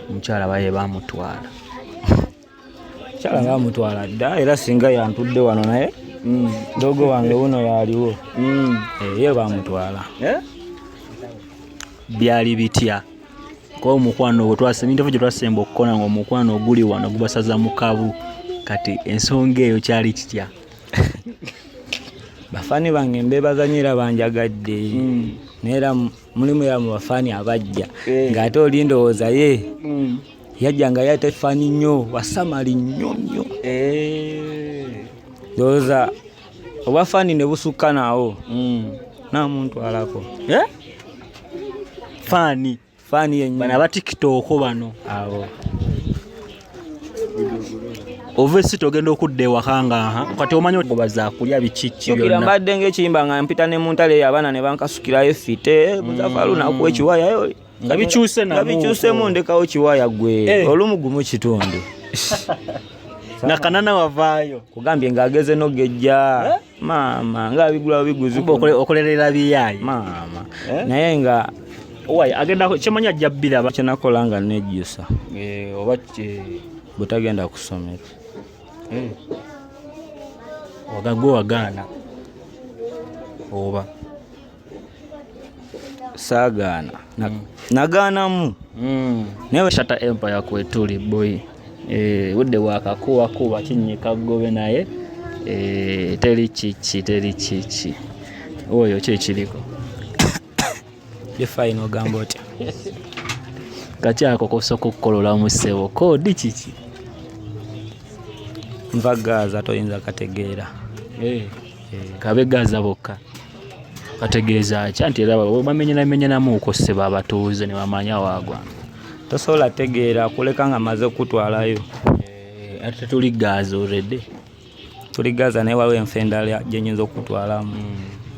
Omukyala baye bamutwala. Mukyala bamutwala dda, era singa yantudde wano naye dogo wange wuno yaliwo. Ye bamutwala. Byali bitya? Kuba omukwano gwe twasemba, interview gye twasemba okukola nga omukwano oguli wano gubasaza mu kabu, kati ensonga eyo kyali kitya? Bafaani bange mbeebaza nnyo era banjagadde. Naye era mulimu era mu bafaani abajja ng'ate oli ndowooza ye yajja nga ye ate faani nnyo, wasamali nnyo nnyo. Ndowooza obwafaani ne busukka naawo naamuntwalako. Faani. Faani yennyini. Bano aba TikTok bano. Abo. Ova esita ogenda okudda ewaka nga aha, kati omanyi ogoba za kulya biki ki Jjukira byonna. mbadde ng'ekiyimba nga mpita ne mu ntale eyo abaana ne bankasukirayo fite, Muzafalu nakuwa ekiwaya. Nga bikyuse Nga namu. bikyusemu ndekawo kiwaya gwe. Olumu gumu kitundu. Nga kanana wavaayo. Kugambye ng'ageze n'ogejja. Maama ng'abigula biguzi. Kumbe okolerera biyaayi. Maama. Naye nga Owaye agenda kimanyi ajja bbiraba. Kye nakola nga nejjusa. Oba butagenda ku ssomero. Waga gwe wagaana. Oba saagaana. Nagaanamu. Naye Shatta Empire kwetuli boy. Budde bwakakubakuba kinnyika ggobe naye teri kiki, teri kiki. Oyo ki ekiriko? Ye fine ogamba otya? Kaki ako k'osooka okukola mu ssebo? Koodi kiki? Nva Gaza toyinza kategeera. Kabe Gaza bokka. Kategeeza ki? Anti era bamenyenamenyenamuuko ssebo abatuuze ne bamanya waagwa. Tosobola tegeera kuleka nga maze kukutwalayo. Ate tetuli Gaza already. Tuli Gaza naye waliwo enfo endala gye nnyinza okukutwalamu.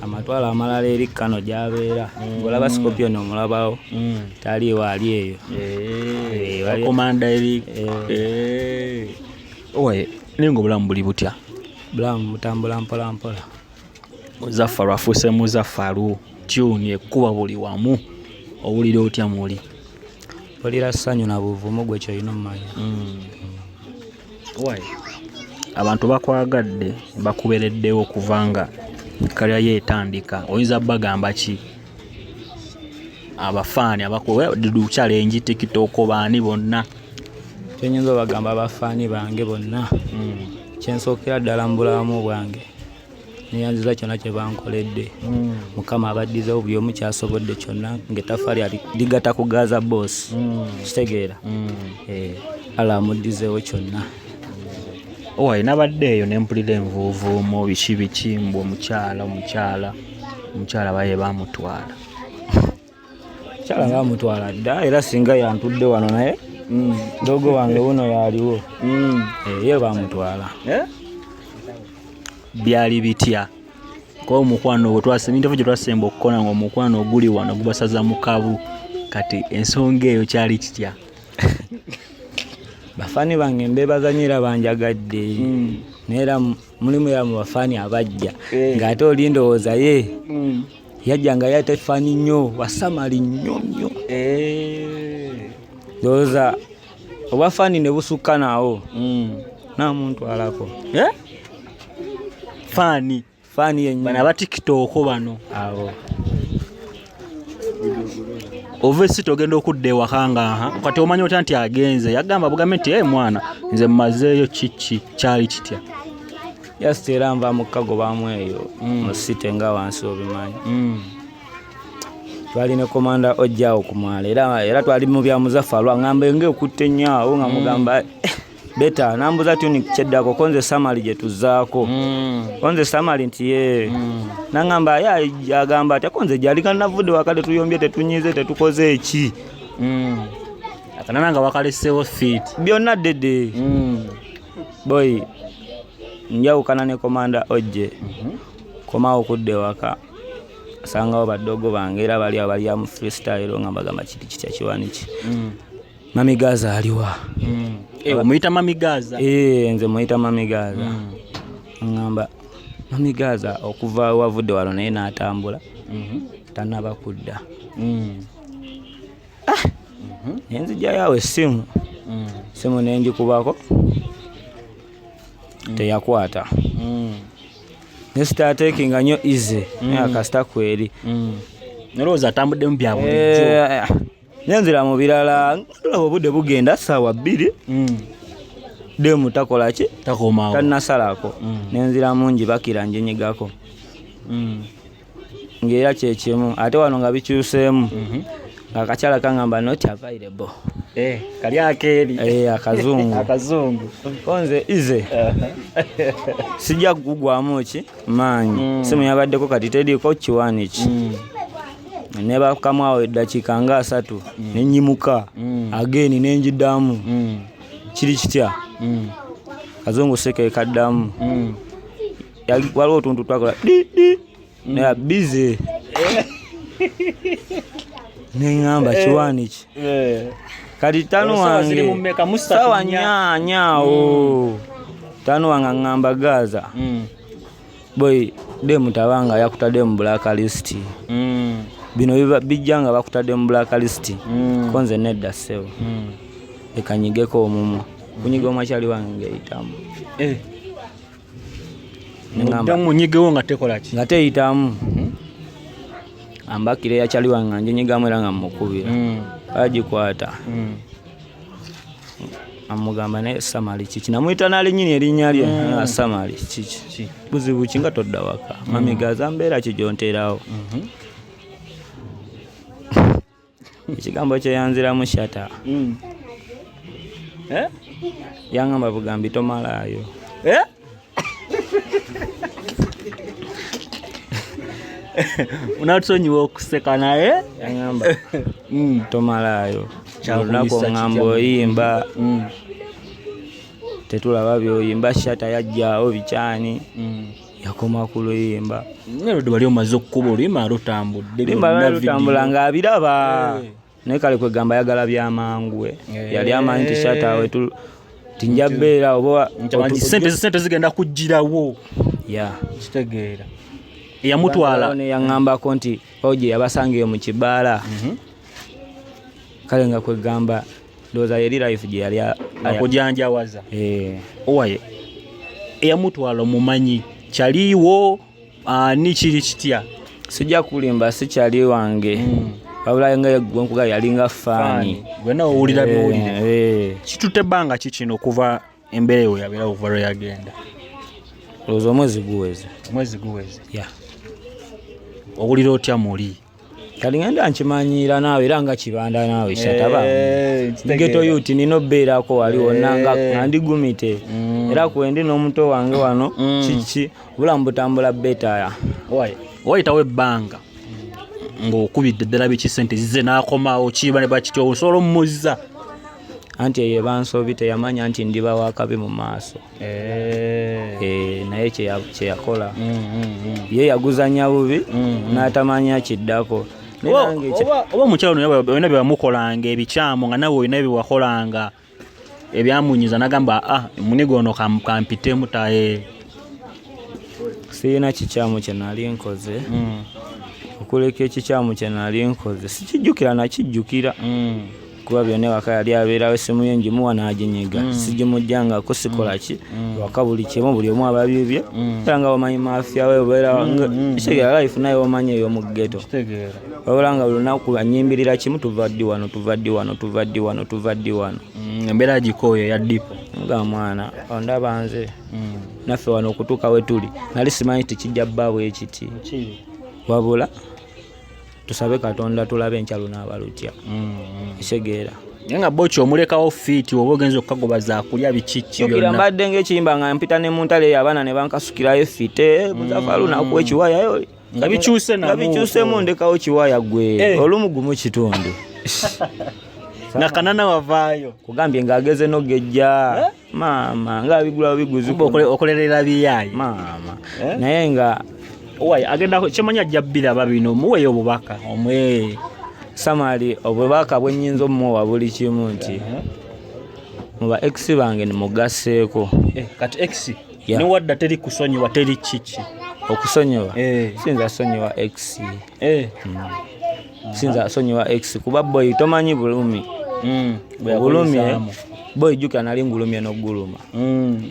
Amatwalo amalala eri Kano gy'abeera. Ng'olaba Scorpion omulabawo. Taliiwo ali eyo. Bakomanda eri. Owaye, naye ng'obulamu buli butya? Bulamu butambula mpola mpola. Muzafaru afuuse Muzafaru, tune ekkuba buli wamu. Owulira otya muli? Mpulira ssanyu na buvumu gwe ky'olina ommanya. Owaye, abantu bakwagadde, bakubeereddewo okuva nga career yo etandika. Oyinza bagamba ki? Abafaani abakuwa Dudu challenge, TikTok, baani bonna. Kye nnyinza obagamba abafaani bange bonna, kye nsookera ddala mu bulamu bwange neyanziza kyonna kye bankoledde. Mukama abaddizeewo buli omu ky'asobodde kyonna ng'ettaffaali ligatta ku Gaza Boss. Kitegeera? Allah amuddizeewo kyonna. Owaye nabadde eyo ne mpulira envuuvuumo biki biki mbu omukyala, omukyala, omukyala baye bamutwala. Mukyala bamutwala dda era singa yantudde wano naye dogo wange wuno yaliwo. Ye bamutwala. Byali bitya? Kuba omukwano gwe twasemba, interview gye twasemba okukola nga omukwano oguli wano gubasaza mu kabu, kati ensonga eyo kyali kitya? Bafaani bange mbeebaza nnyo era banjagadde. Naye era mulimu era mu bafaani abajja ng'ate oli ndowooza ye yajja nga ye ate faani nnyo, wasamali nnyo nnyo. Ndowooza obwafaani ne busukka naawo naamuntwalako. Faani. Faani yennyini. Bano aba TikTok bano. Abo. Ova esita ogenda okudda ewaka nga aha, kati omanyi otya nti agenze? Yagamba bugambe nti, mwana, nze mmazeeyo kiki, kyali kitya? Just era nva mu kagobamu eyo mu city nga wansi obimanyi. Twali ne Commander Ojja awo ku mwala era twali mu bya Muzafaru aŋŋamba ng'ekutte nnyo awo nga mugamba beta nambuza tuni kyeddako ko nze Samali gye tuzzaako. Ko nze Samali nti ye. Naŋŋamba ye agamba atya ko nze gyali nga navudde waka tetuyombye tetunyize tetukoze eki. Akanana nga wakaleseewo fit. Byonna ddede. Boy njawukana ne Commander Ojje. Komawo okudda ewaka. Sangawo baddogo bange era bali awo bali mu freestyle nga mbagamba kiti kitya kiwaniki. Mami Gaza aliwa? Omuyita Mami Gaza? Nze muyita Mami Gaza. Ngamba Mami Gaza okuva wavudde wano naye n'atambula tannaba kudda. Nenzijjayo awo essimu, simu nenjikubako, teyakwata. Nesitatekinga nnyo easy, naye akasita kweri. Nolowooza atambuddemu bya bulijjo. Nenzira mu birala, tulaba obudde bugenda 2:00, demu takola ki, takomawo, tannasalako. Nenziramu njibakira njinyigako, ng'era kyekimu, ate wano nga bikyuseemu, ng'akakyala kaŋŋamba not available. Kali akeeri. Akazungu. Akazungu. Konze ize sijja kugugwamu ki maanyi, simu yabaddeko kati teriiko kiwaani ki, nebakamu awo eddakiika nga 3, nenyimuka again nenjiddamu, kiri kitya, kazungu seke kaddamu. Waliwo otuntu twakola di di, naye busy, neŋŋamba kiwaani ki. Kati tano Olwo wange sawa sawa 4. 4 awo, tano wange aŋŋamba Gaza boy, demu tabanga yakutadde mu blacklist, bino bijja nga bakutadde mu blacklist. Ko nze nedda ssebo, leka nyigeko omumwa, kunyiga omwakyali wange ng'eyitamu. Neŋŋamba Oddamu munyigewo nga tekola ki? Nga teyitamu, ambakira eyakyali wange nga njinyigamu era nga mmukubira, agikwata, amugamba naye Samali kiki, namuyita nali nnyini erinnya lye. Ah, Samali kiki, buzibu ki nga todda waka? Mami Gaza, mbeera ki gyonteerawo? Ekigambo kyeyanziramu shata, yaŋŋamba bugambi tomalaayo. Eh? Unatusonyiwa okuseka naye. Yaŋŋamba tomalaayo. Kyakuyisa Olunaku oŋŋamba kitya? oyimba, tetulaba byoyimba, shata yajjaawo bikyani, yakoma ku luyimba. Nelodi wali omaze okukuba oluyimba lutambudde. Limba byonna lutambula video. ng'abiraba, naye kale kwegamba ayagala byamangu, yali amanyi nti shata we tinja bbeera oba Nti amanyi sente zigenda kugirawo. Ya. Kitegeera eyamutwala. Neyaŋŋambako nti oje yabasanga eyo mu kibaala, kale nga kwegamba ndowooza yeri life gye yali akujanjawaza. Eh. Owaye eyamutwala omumanyi, kyaliiwo ani, kiri kitya? Sijja kulimba, si kyali wange, wabula nga gwe nkuga yalinga faani. Gwe owulira biwulire. Eh, eh. Kitutte ebbanga ki kino okuva embeera eyo yabeerawo, okuva lwe yagenda? Olowooza omwezi guweze. Omwezi guweze. Ya. Owulira otya muli? Kati ngenda nkimanyiira naawe, era nga kibanda naawe shataba Kitegeera. ghetto youth, nina obbeerako wali wonna nga ndigumite, era kwendi n'omuto wange wano, kiki, obulamu butambula better. Owaye wayitawo ebbanga ng'okubidde ddala biki, sente zize n'akomawo, kiba ne bakitya osobola omumuzza? Anti eyo ebansobi, teyamanya nti ndiba wakabi mu maaso. Naye kyeyakola ye yaguzanya bubi n'atamanya kiddako. Naye nange Oba omukyalo ono olina bye wamukolanga ebikyamu, nga nawe olina bye wakolanga ebyamunyiza, nagamba, ah, muniga ono kampitemu taye. Sirina kikyamu kye nali nkoze, okuleka ekikyamu kye nali nkoze sikijjukira, nakijjukira kuba byonna ewaka yali abeerawo, essimu ye ngimuwa n'aginyiga, sigimuggyangako, sikola ki, ewaka buli kimu buli omu aba bibye, era nga omanyi mafia we obeera kitegeera life naye omanyi ey'omu ghetto. Kitegeera. Wabula nga buli lunaku anyimbirira kimu, tuva ddi wano, tuva ddi wano, tuva ddi wano, tuva ddi wano. Embeera gikooyo eya dipo. Nga mwana ondaba nze naffe wano okutuuka we tuli nali simanyi tikijja bba bwe kiti, wabula tusabe Katonda tulabe enkya lunaaba lutya, kitegeera. Naye nga boki omulekawo fiiti, oba ogenza okukagoba zakulya bikiki? Jjukira Byonna. Mbadde ng'ekiyimba nga mpita ne mu ntale eyo, abaana ne bankasukirayo fite muzafalu nakuwa ekiwaya. Nga bikyuse Nga namu. bikyusemu, ndekawo kiwaya gwe olumu gumu kitundu. Nga kanana wavaayo. Kugambye ng'ageze nogejja maama ng'abigula biguzi. Kumbe okolerera biyaayi. Maama. Eh? Naye nga Owaye agenda kimanyi ajja biraba bino, muweeyo obubaka omwe. Samali, obubaka bwe nnyinza omuwa buli kimu nti mu ba ex bange nimugasseeko. Kati ex Yeah. newadda teri kusonyiwa, teri kiki? Okusonyiwa, sinza sonyiwa ex. Sinza sonyiwa ex kuba boy tomanyi bulumi. Obulumi boy jjukira nali ngulumye n'oguluma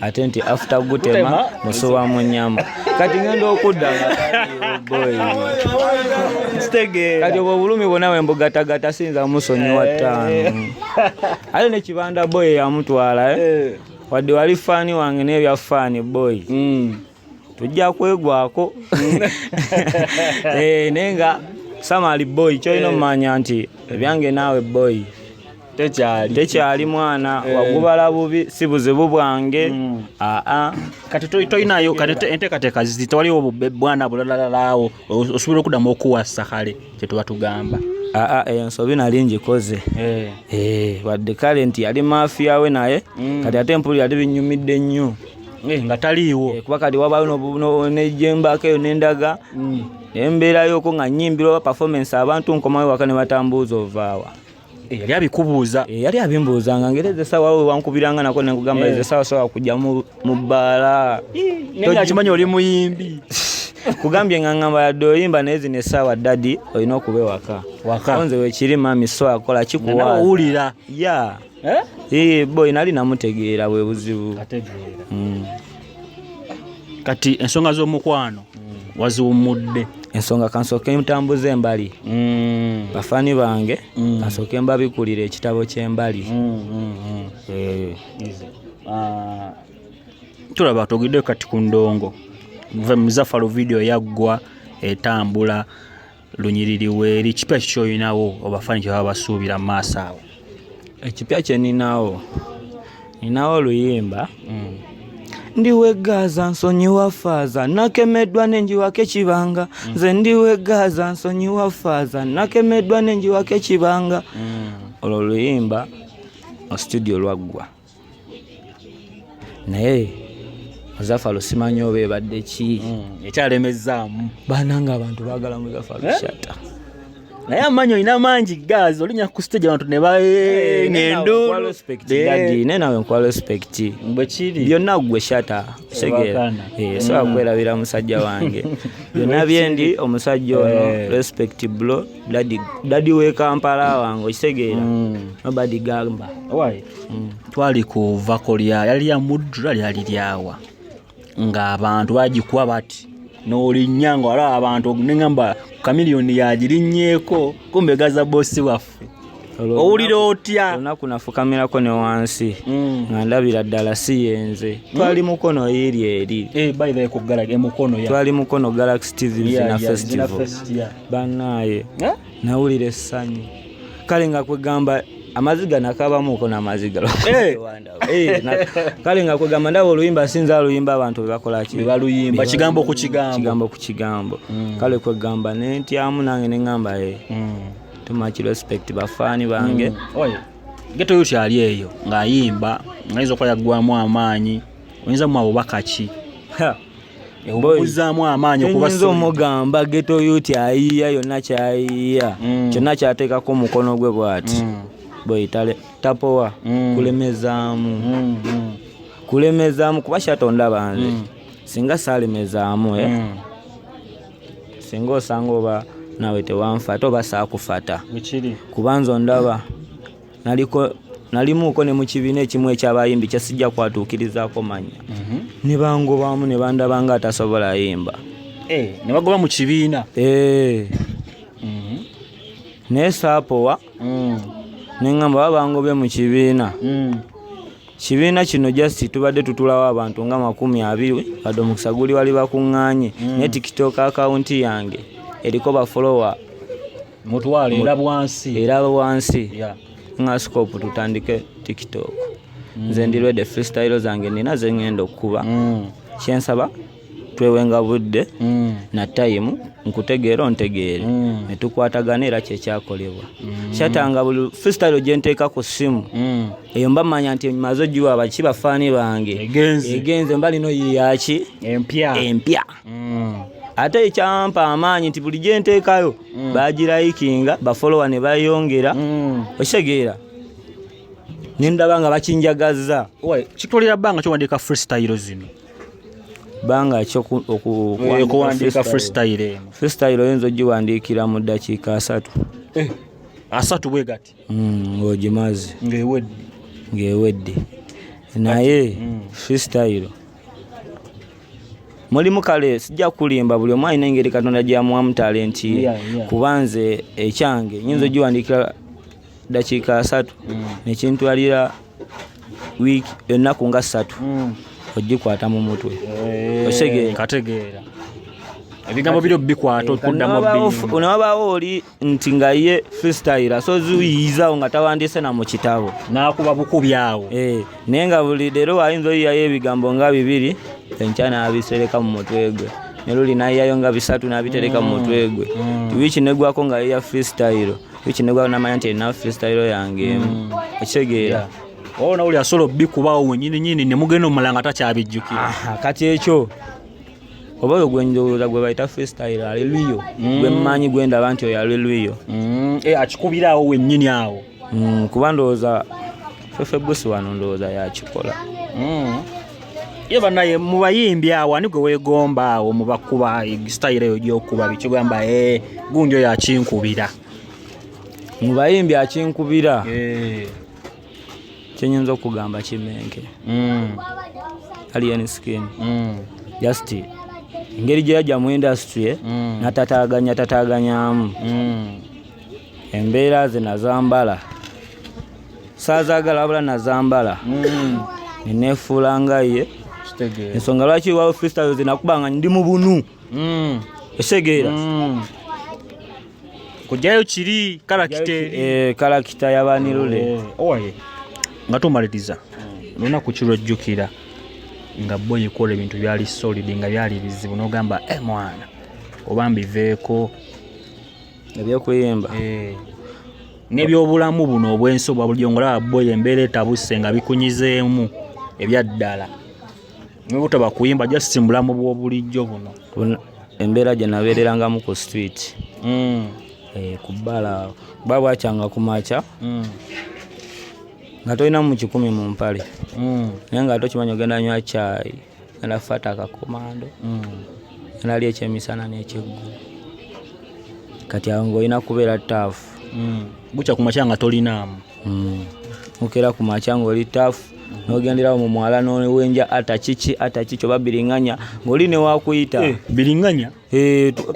ate nti after gutema musuwa mu nnyama. Kati ngenda okudda nga taliiwo boy. Kati obwo obulumi bwonna bwe mbugatagata siyinza musonyiwa 5. Ate ne Kibanda boy yamutwala Wadde wali faani wange n'ebya faani boy. Tujja kwegwako. Naye nga Samali boy kyolina omumanya nti ebyange naawe boy tekyali mwana wagubala bubi si buzibu bwange. Kati toyinayo kati enteekateeka zizi tewaliwo bwana bulalalaawo osobola okuddamu okuwasa kale kye tuba tugamba. Eyo nsobi nali ngikoze. Wadde kale nti yali mafia we naye kati ate mpulira ate binyumidde nnyo. Nga taliiwo. Kuba kati wabaawo nejjembako eyo n'endaga embeerayoko nga nnyimbira oba performance abantu nkomawo waka ne batambuuza ovaawa. Yali abikubuuza. Yali abimbuuzanga ngeri essaawa we wankubiranga nako ne nkugamba ezo essaawa sobola kujja mu bbaala. Naye nga akimanyi oli muyimbi. Kugambye nga ngamba yadde oyimba naye zino essaawa daddy olina okuba ewaka. Waka. Nze weekiri mami so akola kikuwaaza. Nawe owulira. Yeah. Boy nali namutegeera bwe buzibu. Ategeera. Kati ensonga z'omukwano waziwummudde. Ensonga kansooke ntambuze embali. Bafaani bange kansooke mbabikulire ekitabo ky'embali. Tulaba twogedde kati ku ndongo. Muzafalu video yaggwa etambula lunyiriri weeri. Kipya ki ky'olinawo abafaani kye baba basuubira mu maaso awo? Ekipya kye nninawo, nninawo oluyimba. Ndiwe Gaza nsonyiwa faaza nakemeddwa n'enjiwako ekibanga. Nze ndiwe Gaza nsonyiwa faaza nakemeddwa n'enjiwako ekibanga. Olwo oluyimba mu studio lwaggwa. Naye Muzafalu simanyi oba ebadde ki. Ekyalemezaamu. Bannange abantu baagala Muzafalu Shatta. Naye amaanyi olina mangi Gaza, olinnya ku stage abantu ne ng'enduulu. Naye naawe nkuwa respect. Bwe kiri. Byonna ggwe Shatta. Otegeera? Sobola kwerabira musajja wange. Byonna byendi omusajja ono respect bro. Daddy w'e Kampala wange okitegeera? Nobody gamba. Twali ku vako lya yali ya Mudra lyali lyawa. Ng'abantu bagikuba bati n'olinnya nga walaba abantu ne ŋŋamba Chameleone yagirinnyeeko kumbe Gaza boss waffe. Owulira otya? Olunaku nafukamirako ne wansi nga ndabira ddala si yenze. Twali Mukono eri eri. By the way, ku Galaxy, Mukono ya. Twali Mukono Galaxy TV Zina Festival. Fest, yeah. Bannaaye. Nawulira essanyu. Kale nga kwegamba amaziga nakabamuko n'amaziga. Kale nga kwegamba ndaba oluyimba sinza oluyimba abantu be bakola ki? Be baluyimba, kigambo ku kigambo. Kigambo ku kigambo. Kale kwegamba ne ntyamu nange ne ŋŋamba too much respect bafaani bange. Oye, Ghetto Youth ali eyo ng'ayimba ng'ayinza okuba yaggwamu amaanyi, oyinza muwa bubaka ki? Obuzzaamu amaanyi okuba Nyinza omugamba Ghetto Youth ayiiya yonna ky'ayiiya. Kyonna ky'ateekako omukono gwe bw'ati. Boy tapowa kulemezaamu. Kulemezaamu kuba Shatta ondaba nze. Singa saalemezaamu Singa osanga oba naawe tewanfata oba saakufata. Kuba nze ondaba nalimuuko ne mu kibiina ekimu eky'abayimbi kye sijja kwatuukirizaako mannya. Ne bangobamu ne bandaba nga atasobola yimba. Ne bagoba mu kibiina. Naye saapowa. Ne ŋŋamba baba bangobye mu kibiina. Kibiina kino just tubadde tutulawo abantu nga 20 wadde omukisa guli wali bakuŋŋaanye. Naye TikTok account yange eriko ba follower Mutwale era bwansi. Era wansi. Nga scope tutandike TikTok. Nze ndi ready, freestyle zange nina ze ŋŋenda okukuba. Kyensaba twewenga budde na time nkutegeera ontegeere. Ne tukwatagana era kye kyakolebwa. Kyatanga buli freestyle gye nteeka ku ssimu. Eyo mba mmanya nti mmaze ogiwa baki bafaani bange. Egenze. Egenze mba lino yaki? Empya. Empya. Ate ekyampa amaanyi nti buli gye nteekayo bagirayikinga, bafollower ne bayongera. Okitegeera? Ne ndaba nga bakinjagazza. Owa, kitwalira bbanga ki owandiika freestyle zino? Bbanga ki okuwandiika freestyle? Freestyle eno? Freestyle oyinza ogiwandiikira mu ddakiika 3. Asatu bwe gati. Ng'ogimaze. Ng'ewedde. Ng'ewedde. Naye freestyle mulimu, kale sijja kulimba, buli omu alina engeri Katonda gyamuwamu talenti ye. Kuba nze ekyange nyinza ogiwandiikira dakiika 30, nekintwalira wiiki ennaku nga 3 ogikwata mu mutwe. Okitegeera? Nkategeera. Ebigambo biri bikwata okuddamu biyimba. Newabaawo oli nti nga ye freestyle asoziyizawo nga tawandiise na mu kitabo, n'akuba bukubi awo. Naye nga buli leero ayinza oyiyayo ebigambo nga 2, enkya n'abisereka mu mutwe gwe, ne luli n'ayiyayo nga 3 n'abitereka mu mutwe gwe. Ti wiiki neggwako nga yiya freestyle, wiiki neggwako n'amanya nti erina freestyle yange emu. Okitegeera? Olwo nawuli asobola obbikubawo wennyini nnyini ne mugenda omulala nga takyabijjukira. Kati ekyo oba oyo gwe ndowooza gwe bayita freestyle ali lwiyo, gwe mmanyi gwe ndaba nti oyo ali lwiyo. Akikubira awo wennyini awo. Kuba ndowooza Fefe Busi wano ndowooza yakikola. Ye bannaye mu bayimbi awo ani gwe weegomba awo mu bakuba style eyo gy'okuba bikigamba, gundi oyo akinkubira? Mu bayimbi akinkubira? Kyenyinza okugamba Kimenke. Alien Skin. Just engeri gye yajja mu industry, n'atataaganya tataaganyamu. Embeera ze nazambala. Saazaagala wabula nazambala. Ne neefuula nga ye. Ensonga lwaki waliwo freestyle ze nakuba nga ndi mu bunu. Okitegeera? Kujjayo kiri character eri. Character ya Banirule. Owaye. Nga tumaliriza. Lunaku ki lw'ojjukira nga boy ekola ebintu byali solid nga byali bizibu n'ogamba, mwana oba mbiveeko? Ebyokuyimba. N'ebyobulamu buno obw'ensi obwa bulijjo ng'olaba boy embeera etabuse nga bikunyizeemu ebyaddala. Ne butaba kuyimba just mu bulamu bw'obulijjo buno. Embeera gye nabeererangamu ku street. Ku bbala kuba bwakyanga ku makya. Nga tolina mu 100 mu mpale. Naye nga tokimanyi ogenda nywa caayi, ogenda fata akakomando, ogenda lya ekyemisana n'ekyeggulo. Kati awo ng'olina kubeera tough. Bukya ku makya nga tolinaamu. Okeera ku makya ng'oli tough, n'ogenderawo mu mwala n'owenja ata kiki ata kiki oba biringanya ng'oli ne wakuyita. Biringanya?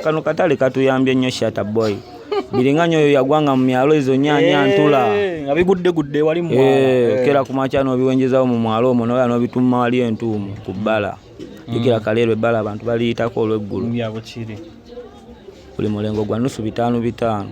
Kano katale katuyambye nnyo Shatta Boy. Biringanya oyo yagwanga mu myalo ezo nnyaanya ntula. Nga biguddegudde wali mu mwala. Okeera ku makya n'obiwenjezawo mu mwala omwo n'oya n'obituma wali entuumu ku bbala. Jjukira Kaleerwe ebbala abantu baliyitako olw'eggulo. Ya bwe kiri. Buli mulengo gwa nusu bitaano bitaano.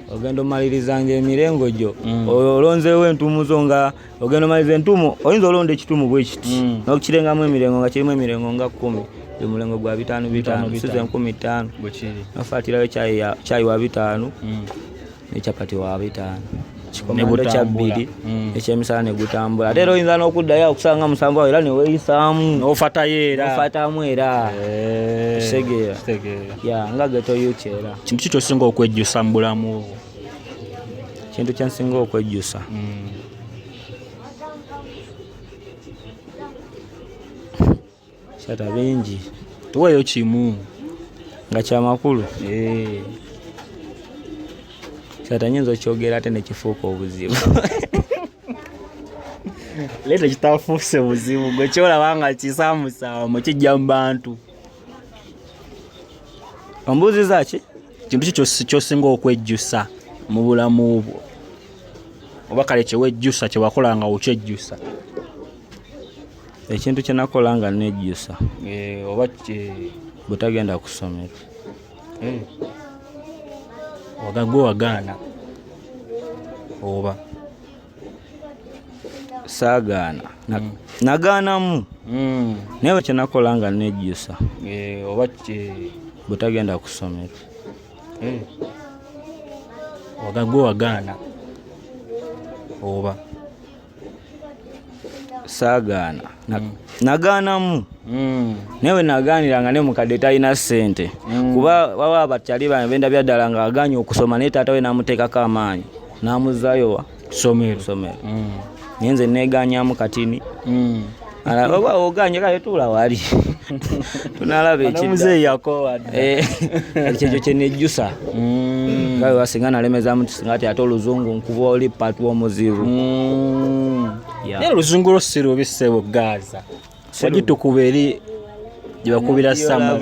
Ogenda omalirizanga emirengo gyo. Olonzeewo entuumu zo nga ogenda omaliriza entuumu, oyinza olonda ekituumu bwe kiti. N'okirengamu emirengo nga kirimu emirengo nga 10. Buli mulengo gwa bitaano bitaano, Bitaano size bitaano. 5,000. Bwe kiri. N'ofaatirayo caayi wa 5, ne capati wa 5. Kikomando Ne kya butambula. 2, ekyemisana ne gutambula. Ate era oyinza n'okuddayo okusanga 7 awo era ne weeyisaamu. N'ofatayo era. N'ofatamu era. Kitegeera. Kitegeera. Ya, nga ghetto youth era. Kintu ki ky'osinga okwejjusa mu bulamu bwo? Kintu kye nsinga okwejjusa. Shatta bingi. Tuweeyo kimu. Nga kya makulu. Shatta nnyinza okyogera ate ne kifuuka obuzibu. Leeta ekitafuuse buzibu gwe kyolaba nga kisaamusaamu kijja mu bantu. Ombuuzizza ki? Kintu ki ky'osinga okwejjusa mu bulamu bwo? Oba kale kye wejjusa kye wakola nga okyejjusa? Ekintu kye nakola nga nejjusa. Oba kye Butagenda ku ssomero. Gwe wagaana oba? Saagaana. Nagaanamu. Naye kye nakola nga nejjusa. Oba kye Butagenda ku ssomero. Gwe wagaana oba? Saagaana. Nagaanamu. Naye bwe nagaaniranga ne mukadde talina ssente. Kuba waliwo abakyali bange be ndabya ddala ng'agaanye okusoma naye taata we n'amuteekako amaanyi. N'amuzzaayo wa? Ssomero. Ssomero. Naye nze neegaanyamu katini. Ala, oba ogaanye kale tuula wali. Tunaalaba ekidda. Muzeeyi yakoowa dda. Ekyo kye nejjusa. Nga singa nalemezamu singa ati ate oluzungu nkuba oli patwa omuzibu. Naye oluzungu lwo si lubi ssebo Gaza. Wagitukuba eri gye bakubira sama.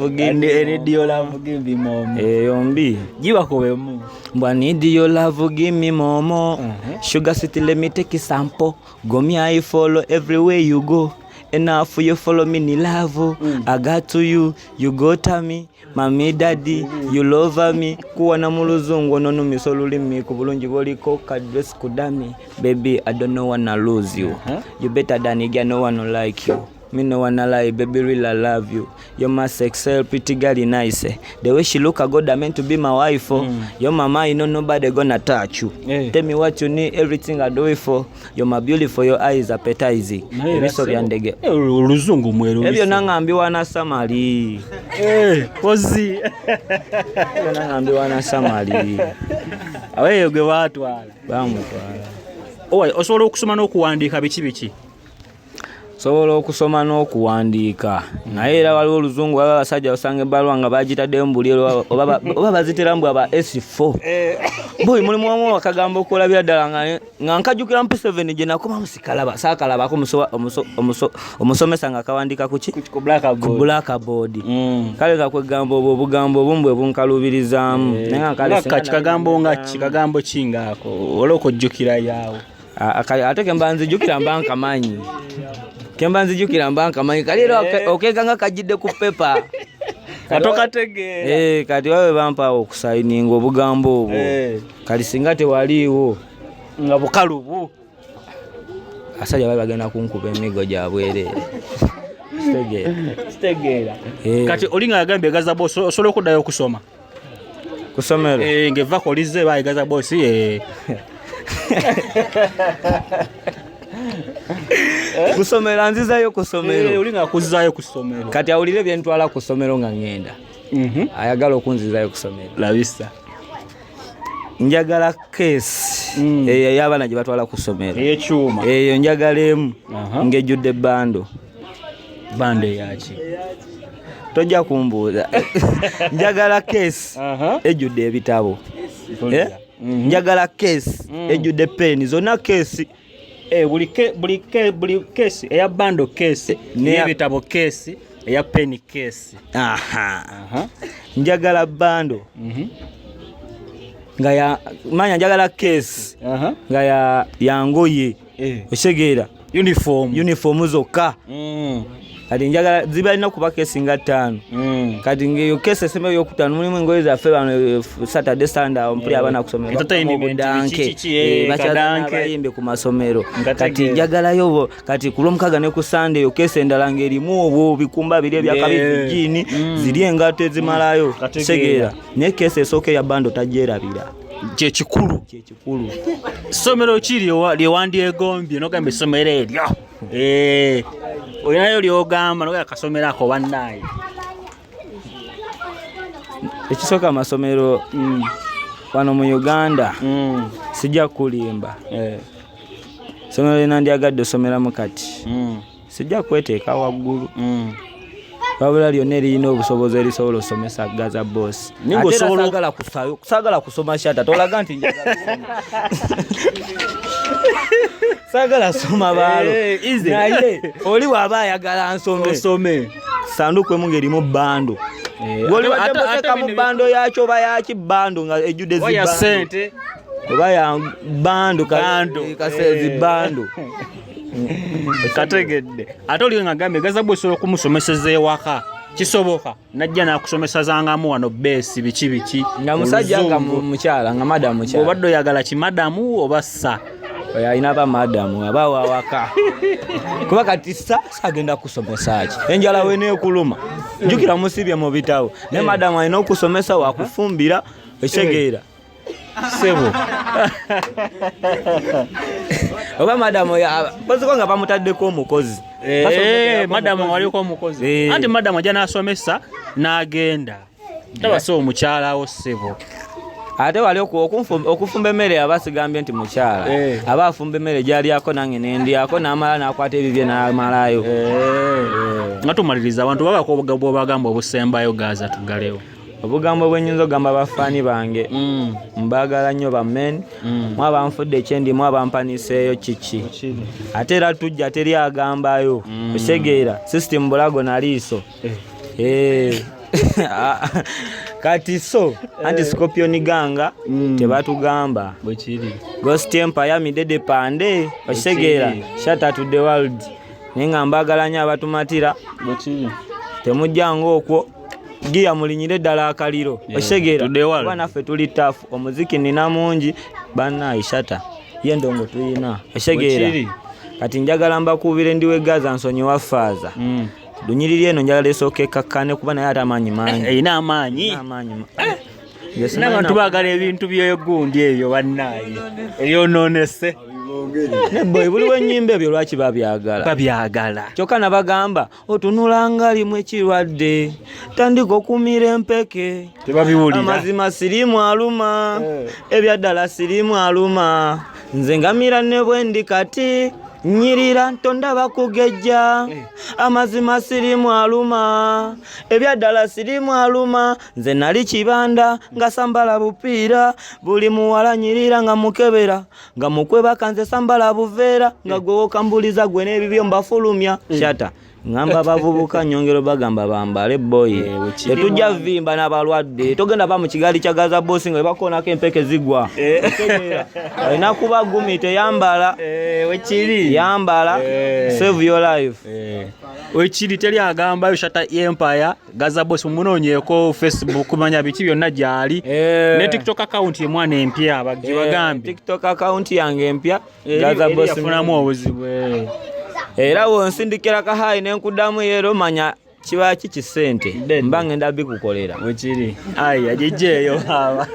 Eyo mbi. Gibakubemu. Mbwa need your love give me more more. Sugar city let me take a sample. Go me I follow everywhere you go. Enough you follow me ni love. I got to you, you go to me. Mami daddy, you love me. Kuwana mu luzungu ononumisa olulimi ku bulungi bwoliko ka dress kudami. Baby, I don't know wanna lose you. You better than you get no one like you. Me no wanna lie, baby, really I love you. You're my sex pretty girl, nice. The way she look, I got meant to be my wife. Oh. Your mama, you know nobody gonna touch you. Tell me what you need, everything I do it for. You're my beautiful, your eyes appetizing. Ebiso byandege. Oluzungu mweru. Ebyo nangambiwa na Samali. Kozi. Ebyo nangambiwa na Samali. Aweyo gwe baatwala. Bamutwala. Owa, osobola okusoma n'okuwandiika biki biki? Sobola okusoma n'okuwandiika naye era waliwo oluzungu waliwo abasajja osanga ebbaluwa nga bagitaddeyo mu buli oba bazitera mbu aba S4 boy mulimu wamu akagambo okulabira ddala nga nkajjukira mu P7 gye nakomamu sikalaba saakalabako omusomesa nga akawandiika ku ki? Ku blackboard. Kale nga kwegamba obwo obugambo obumu bwe bunkaluubirizaamu. Naye nga kale singa Kikagambo nga kikagambo ki ngaako olw'okujjukira yaawo? Ate ke mba nzijjukira mba nkamanyi. Kemba nzijjukira mba nkamanyi. Kali era okeeka nga kajjidde ku pepa. Katokategeera. Kati wawe bampaawo okusayininga obugambo obwo. Kali singa tewaliiwo. Nga bukalubu. Abasajja bali bagenda kunkuba emigo gya bwereere. Kitegeera. Kati oli nga yagambye Gaza Boss osobola okuddayo okusoma? Ku ssomero? Ng'eva kolizze ba Gaza Boss. Kusomera nzizayo ku ssomero. Oli nga akuzzaayo ku ssomero. Kati awulire bye ntwala ku ssomero nga ŋŋenda. Ayagala okunzizaayo ku ssomero. Labisa. Njagala keesi eyo ey'abaana gye batwala ku ssomero. Ey'ekyuma. Eyo njagala emu ng'ejjudde bando. Bando eyaki? Tojja kumbuuza. Njagala keesi ejjudde ebitabo. Njagala keesi ejjudde peeni zonna keesi. Buli keesi eya bando keesi n'ebitabo keesi eya peni keesi. Njagala bando nga ya manya njagala keesi nga ya ngoye. Otegeera? Uniform. Uniform zokka. Kati njagala zibalina kuba keesi nga 5. Kati ng'eyo keesi esembayo ey'okutaano mulimu engoye zaffe bano Saturday Sunday mpuli abaana ku ssomero Entertainment, bakyaza n'abayimbi ku masomero. Kati njagalayo kati ku Lwomukaaga ne ku Sunday eyo keesi endala ng'erimu obwo bikumba biri ebyakabi jiini ziri engatto ezimalayo. Otegeera? Naye keesi esooka eya bando tagyerabira. Kyekikulu. Kyekikulu. Ssomero ki lye wandyegombye n'ogamba essomero eryo? Olinayo ly'ogamba n'ogamba akasomero ako bannaaye? Ekisooka amasomero wano mu Uganda sijja kulimba. Essomero lye nandyagadde osomeramu kati sijja kweteeka waggulu. Wabula lyonna eririna obusobozi erisobola osomesa Gaza Boss. Ate era saagala kusoma shata tolaga nti njagala kusoma. Saagala soma baalo. Naye oli bw'aba ayagala nsome. Osome. Sanduku emu ng'erimu bando. Gw'oli wadde muteekamu bando yakyo oba yaki bando nga ejjudde Oba ya zibando. ssente. Oba ya bando zi bando. Kategedde. Ate oli nga agambye Gaza Boss osobola okumusomeseza ewaka. Kisoboka. Najja n'akusomesazangamu wano beesi biki biki. Nga musajja nga mukyala, nga madamu mukyala. Obadde oyagala ki madamu oba ssa? Oyo alina aba madamu aba wawaka. Kuba kati ssa agenda kusomesa ki? Enjala we neekuluma. Jjukira musibye mu bitabo. Naye madamu alina okusomesa wakufumbira ekitegeera. Ssebo. Oba madamu baziko nga bamutaddeko omukozi. Madamu waliko omukozi. Anti madamu ajja n'asomesa n'agenda. Taba si omukyala wo ssebo. Ate wali okufumba emmere aba sigambye nti mukyala. Aba afumba emmere gy'alyako nange ne ndyako n'amala n'akwata ebibye n'amalayo. Nga tumaliriza abantu babako bw'obagamba obusembayo Gaza tugalewo. Obugambo bwe nnyinza okugamba bafaani bange, mbaagala nnyo ba men, mwaba nfudde ekyendi, mwaba mpaniseeyo kiki, ate era tujja teri agambayo. Okitegeera? System bulago na liiso. Eh. Kati so anti Scorpion Ganga tebatugamba. Bwekiri. Ghost Empire midede pande, okitegeera? Shatta to the world. Naye nga mbaagala nnyo abatumatira. Bwekiri. Temujjanga okwo giya, mulinyire ddala akaliro. Okitegeera? To the world. Kuba naffe tuli tough, omuziki nina mungi bannaye. Shatta ye ndongo tuyina, okitegeera? Bwekiri. Kati njagala mbakuubire ndiwe Gaza, nsonyiwa faaza. Lunyiriri eno njagala esooka ekakkane, kuba naye ate amaanyi mangi. Erina amaanyi. Amaanyi. N'abantu baagala ebintu byegundi ebyo bannaaye ebyononese. Neboy, buliwo ennyimba ebyo lwaki babyagala? Babyagala. Kyokka nabagamba otunulanga limu ekirwadde, tandika okumira empeke. Tebabiwulira. Amazima sirimu aluma, ebyaddala sirimu aluma. Nze ngamira ne bwendi kati nyirira ntondaba kugejja. Amazima sirimu aluma, ebyaddala sirimu aluma. Nze nali kibanda nga sambala bupiira, buli muwala nyirira nga mukebera nga mukwebaka. Nze sambala buveera nga gwe wokambuliza gwe n'ebibyo mbafulumya. Shatta ngamba bavubuka, nyongero bagamba bambale boyi, tetujja vimba n'abalwadde. Togenda ba mu kigaali kya Gaza Boss nga webakoonako empeke zigwa. Otegeera? Olina kuba gumi, teyambala. Wekiri. Yambala, save your life. Wekiri, teri agambayo. Shatta Empire, Gaza Boss, munoonyeeko Facebook kumanya biki byonna gyali. Ne TikTok account emwana empya bagibagambye. TikTok account yange empya, Gaza Eri Boss. yafunamu obuzibu. Era wonsindikira kahayi nenkuddamu yero, manya kiba ki kisente Dead. mba ngenda bikukolera. Wekiri, aya gijjeeyo baaba.